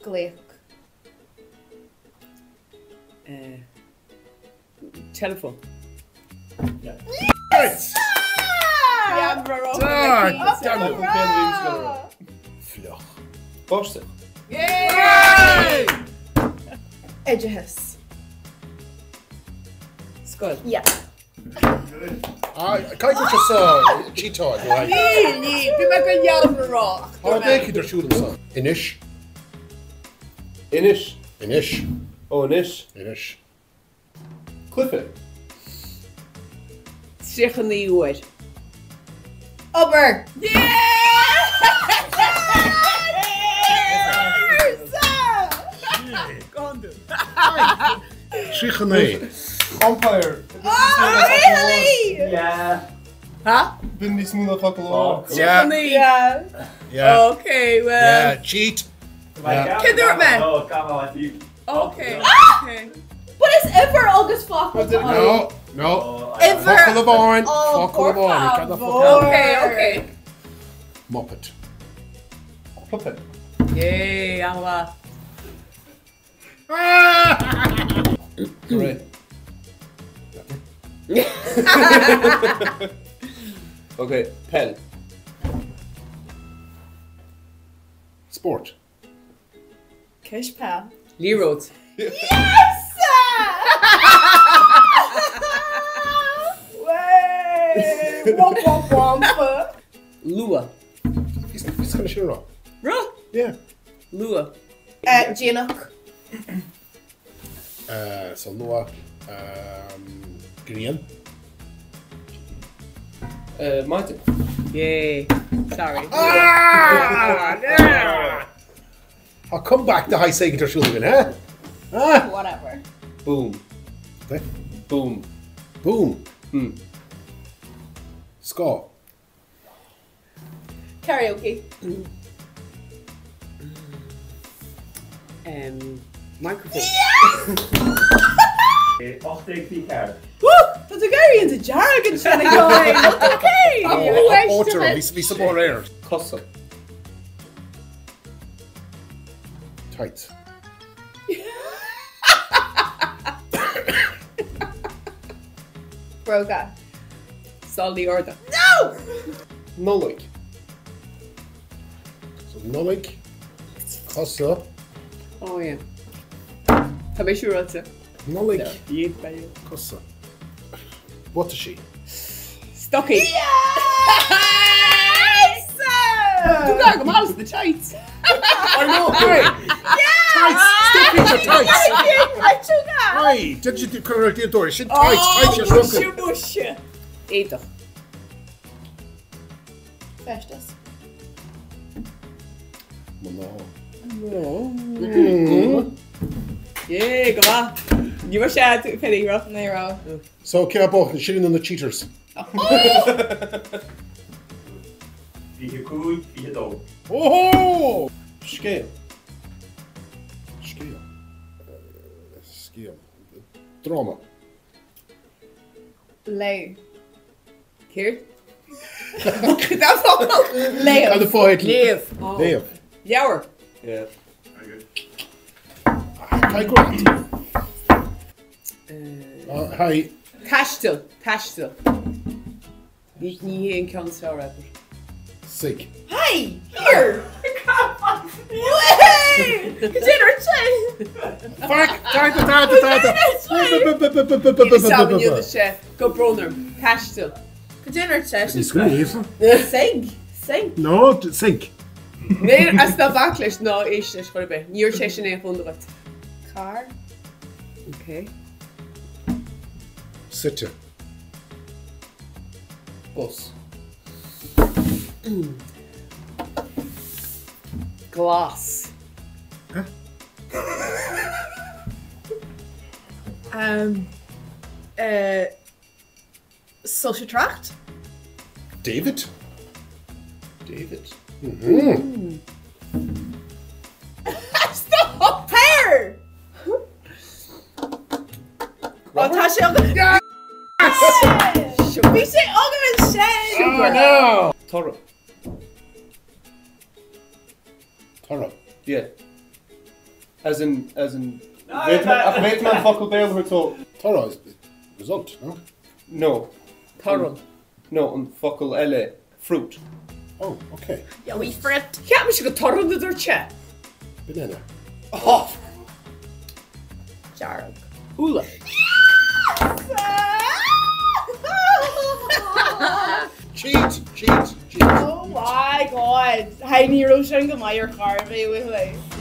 Glaoch. Telephone. Fliuch. Báisteach. Oideachas. Scoil. Yeah. Caithfidh tú sa cheatáil, right? Níl, níl, bhí mé go dhealbh a rá. Tá rud éicint ar siúl anso. Anois. Anois. Anois. Ó, anois. Anois. Cluiche. 39 uair. Obair! 39. Umpire. Really? Yeah. Ha? B'in níos mó ná focal amháin. 39. Yeah. Yeah. Okay, well. Yeah, cheat. Cé dúirt mé? No, come on, you. Okay, okay. But is uimhir agus focal No, no. Uimhir. Focal amháin, Oh, focal amháin. por Cad a favor. focal? Okay, okay. Muppet. Puppet. Yay, an-mhaith. Right. Okay, peil. Sport. Cispheil. Liathróid. Yes! Way! Womp womp womp. Luath. Bhí chun sin rá. Rá? Yeah. Luath. Déanach. So luath. Grian. Maidin. Yay. Sorry. Tá comeback de shaghas éigint ar siúl againn, eh? Ah! Whatever. Boom. Okay. Boom. Boom. Scáth. Karaoke. Um, microphone. 18 24. Woo! Tá tú ag éirí an dearg ansin a Sheáin. Okay. Ótar, bhí sa bhór air. Cosa. Tights. Bróga. Sálaí arda. No! Nollaig. So Nollaig. Cosa. Oh yeah. Tá mé siúráilte. Nollaig. Yé. Cosa. Buataisí. Stocaí. Yes! Tú go maith the tights. I know. Hey! Tights! Stockings are tights! Hey! Did you cur ar dóir? Sin tights, tights ar Muise stocking. muise. Éadach. Feisteas. Mná. Yé, go maith. Ní raibh sé penny raibh. Ní raibh. So cé a bhuaigh sin na cheaters. 25, 22. Oh! Scéal. Scéal. Scéal. Dráma. Léamh. Céard? Cad focal? Léamh. Cad a fáid? Léamh. Léamh. Leabhar. Yeah. Very good. Caithfidh go raibh. Hi. Taisteal, taisteal. Ní ní hé an ceann is fearr agat. Suigh. Hey! Here! Way! Cad é sé? Fuck! Tada, tada, tada! sé go brón orm. Taisteal. Cad é sé? Ní scuoine Suigh. Suigh. No, sink. Níor as ná bac leis ná éist leis chor ar bith. Níor sé sin aon fhonn duit. Carr. Okay. Suite. Bus. Glas. Um, uh, Soilse trácht? David? David. Stop! Pear! Ó tá sé agam. Bhí sé agam ansin! Oh, no! Toradh. Toradh. Yeah. As in, as in, ach bhféadfaidh mé an focal Béarla a thabhairt dó. Toradh is result, no? No. Toradh. No, an focal eile, fruit. Oh, ok. Yeah, we fruit. Cheap mise go torann a dúirt sé. Banana. Oh! Dearg. Úlla. Cheat, cheat, cheat. Oh my god. Hey, ní raibh sin go maith ar chor ar bith, uathúil.